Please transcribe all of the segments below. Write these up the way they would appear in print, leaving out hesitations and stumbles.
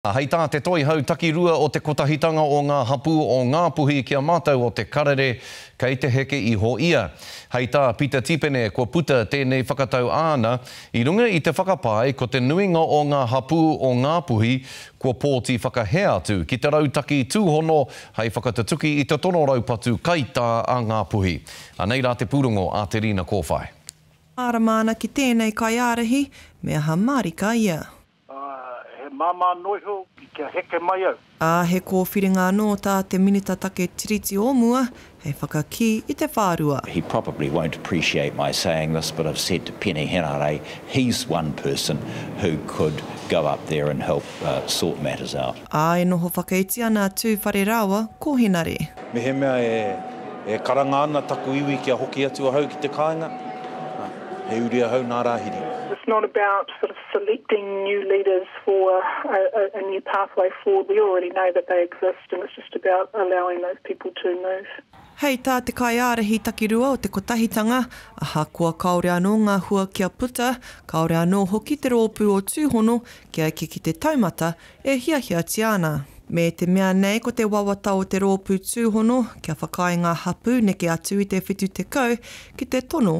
Hei tā te Toihau Takirua o te Kotahitanga o Ngā Hapū o Ngāpuhi ki a mātou o Te Karere, kei te heke iho ia. Hei tā Pita Tipene kua puta tēnei whakatau āna i runga i te whakapae ko te nuinga o ngā hapū o Ngāpuhi kua pōti whakahē atu ki te rautaki tūhono hei whakatutuki i te tono raupatu kaitā a Ngāpuhi. Anei rā te pūrongo a Te Rina Kōwhai. Mārama ana ki tēnei kaiārahi, me aha mārika ia. Ā, he māmā noa iho kia heke mai au. Ā, he kōwhiringa anō tā te Minita Take Tiriti o mua hei whakakī i te whārua. He probably won't appreciate my saying this but I've said to Peeni Henare he's one person who could go up there and help sort matters out. Ā, e noho whakaiti ana a Tūwhare rāua ko Henare. Mehemea e karanga ana taku iwi kia hoki atu ahau ki te kāinga, he uri ahau nā Rāhiri. It's not about sort of selecting new leaders for a, a, a new pathway forward. We already know that they exist and it's just about allowing those people to move. Hei tā te kaiārahi takirua o te Kotahitanga, ahakoa kāore anō ngā hua kia puta, kāore anō hoki te rōpū o Tūhono kia eke ki te taumata e hiahiatia ana. Me te mea nei ko te wawata o te rōpū Tūhono kia whakaae ngā hapū neke atu i te 70 ki te tono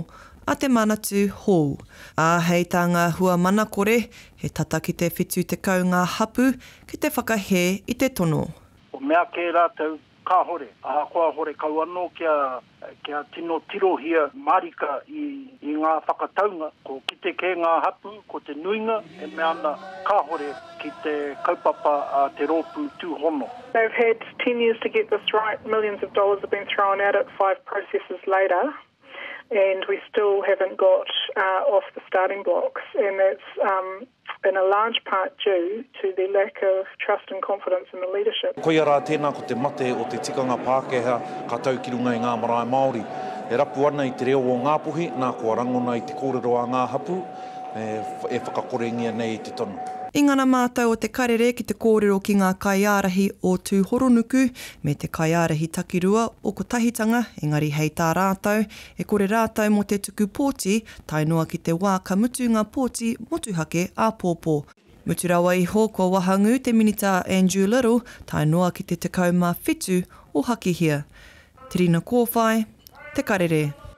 a te Manatū hou. Ā, hei tā ngā hua manakore, he tata ki te 70 ngā hapū ki te whakahē i te tono. Ko mea kē rātou, kāhore, ahakoa horekau anō kia, kia tino tirohia marika i, i ngā whakataunga, ko kite kē ngā hapū, ko te nuinga e mea ana kāhore ki te kaupapa a te rōpū tūhono. They've had ten years to get this right, millions of dollars have been thrown at it, five processes later. and we still haven't got uh, off the starting blocks, and that's um, in a large part due to the lack of trust and confidence in the leadership. Koia rā tēnā ko te mate o te tikanga Pākehā ka tau ki runga i ngā marae Māori. E rapu ana i te reo o Ngāpuhi, nā kua rangona i te kōrero a ngā hapū, e whakakorengia nei te tono. I ngana mātou o Te Karere ki te kōrero ki ngā kaiārahi o Tūhoronuku me te kaiārahi takirua o Kotahitanga engari hei tā rātou, e kore rātou mō te tuku pōti tae noa ki te wā ka mutu ngā pōti motuhake āpōpō. Mutu rawa iho kua wahangū te Minita a Andrew Little tae noa ki te 17 o Hakihea. Te Rina Kōwhai, Te Karere.